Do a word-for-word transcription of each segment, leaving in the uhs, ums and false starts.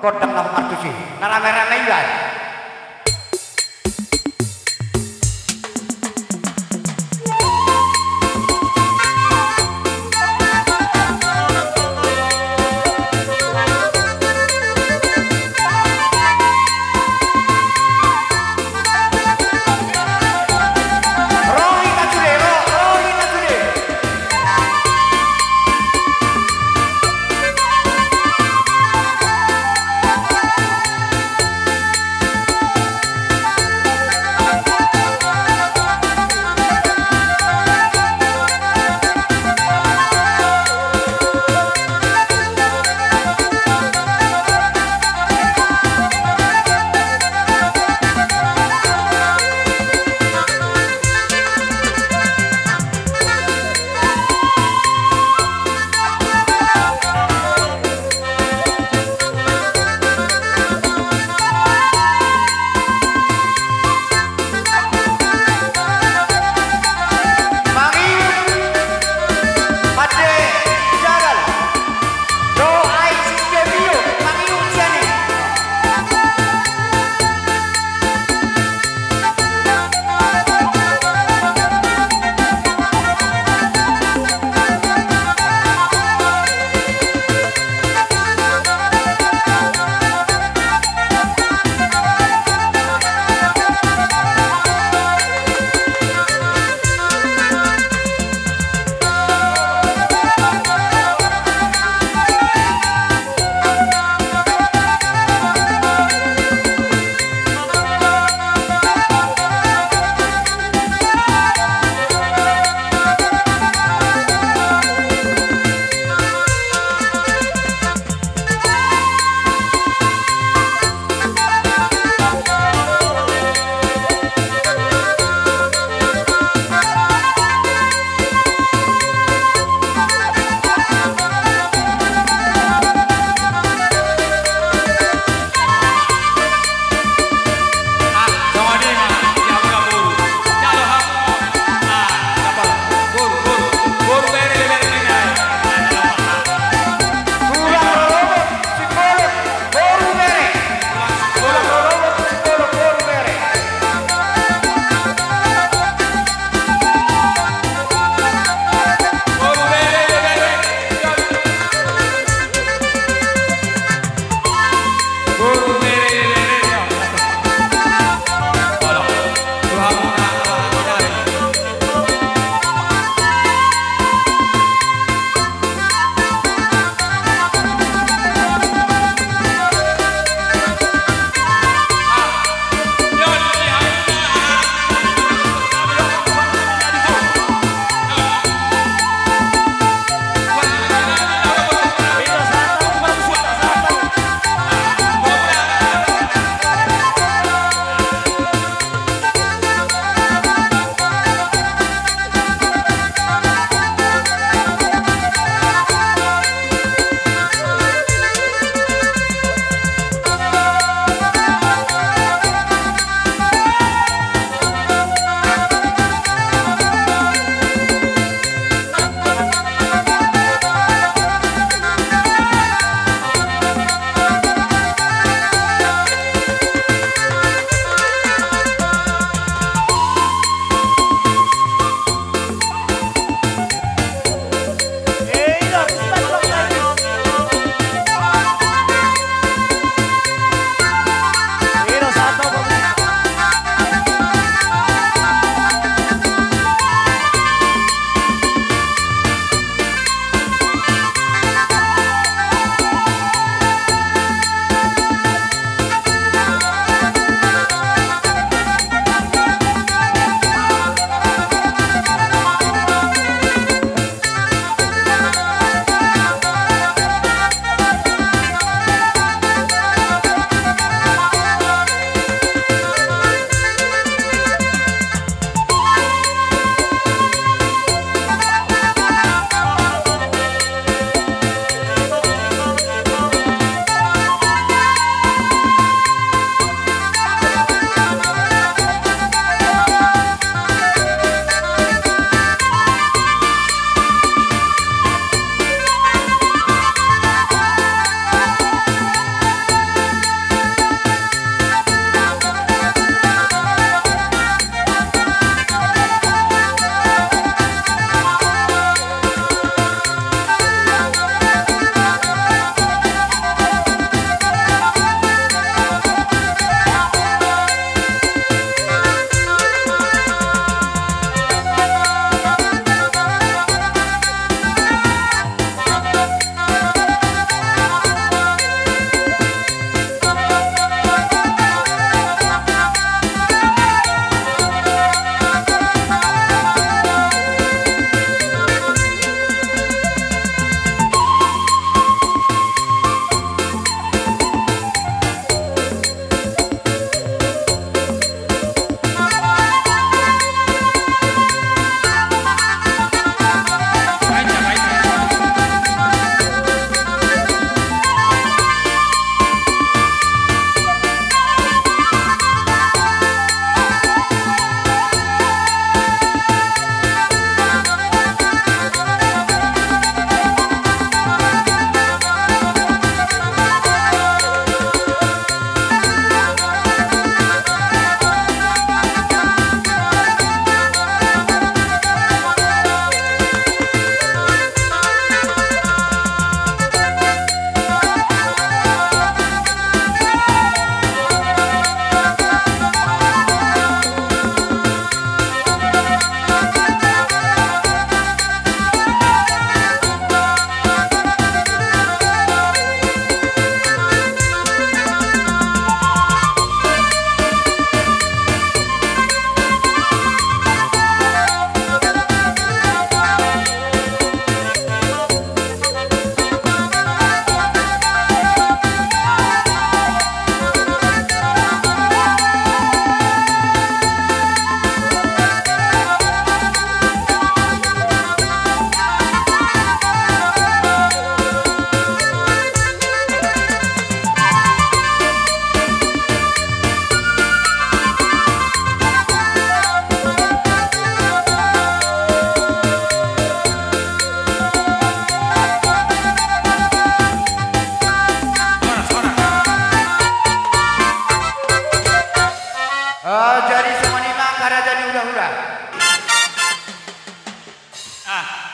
gondang na martusi. Na rame-rame iba.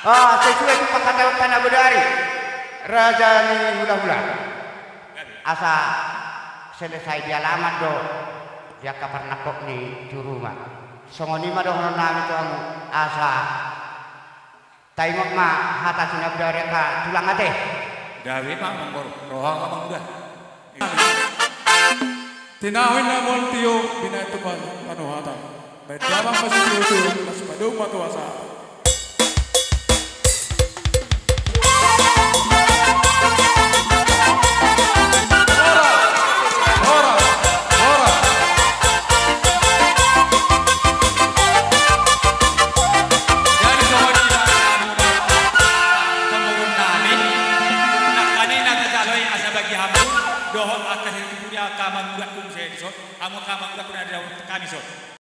Ah, sesuai tu pangkataion na bodari, raja ni hulahula. Asa selesai di alaman do di angka parnangkok ni juru ma. Songon i ma dohonon nami tu hamu, asa taingot ma hata ni na bodari angka tulang ate. Gabe ma manggoru, roha angka mangula. Tinawi na mual tio binaen tu panuhatan. Baen damang ma sitiotio, na sipadong ma tu hasahatan. Horas, horas, horas. Jadi songon i ma, nangkaning na tajaloi asa bagi hamu dohot angka situtu ni angka mangulakku muse dison, hamu angka mangulakku na di dalam kami son.